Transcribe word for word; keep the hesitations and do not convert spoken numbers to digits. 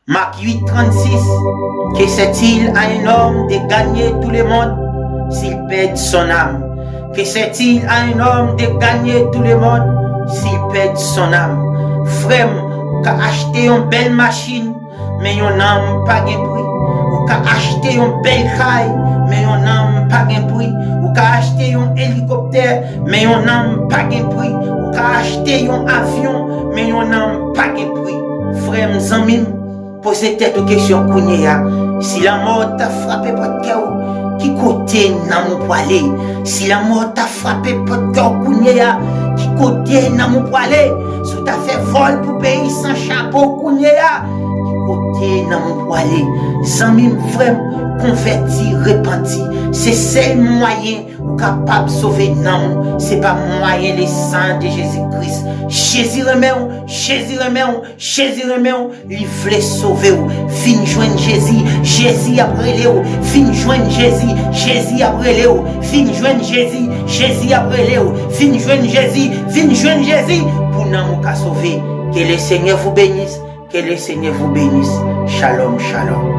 Marc huit trente-six, que sert-il à un homme de gagner tout le monde s'il perd son âme? Que sert-il à un homme de gagner tout le monde s'il perd son âme? Frè m, ou ka achte yon bèl machin, men yon nanm pa gen pri. Ou ka achte yon bèl kay, men yon nanm pa gen pri. Ou ka achte yon elikoptè, men yon nanm pa gen pri. Ou ka achte yon avyon, men yon nanm pa gen pri. Frè m, zanmi m, poze tèt ou kesyon kounye a. Si lanmò ta frape pòt kè w, ki kote nanm ou pwale? Si lanmò ta frape pòt kè w kounye a, ki kote nanm ou pwale? Si w ta fè vòl pou peyi san chapo kounye a, ki kote nanm ou pwale? Zanmi m, frè m, konvèti, repanti. Se sèl mwayen ou kapab sove nanm ou, se pa mwayen le sang de Jésus-Christ. Jezi renmen w, Jezi renmen w, Jezi renmen w, li vle sove w. Vin jwenn Jezi, Jezi ap rele w. Vin jwenn Jezi, Jezi ap rele w. Vin jwenn Jezi, Jezi ap rele w. Vin jwenn Jezi, vin jwenn Jezi, pou nanm ou ka sove. Que le Seigneur vous bénisse, que le Seigneur vous bénisse. Shalom, shalom.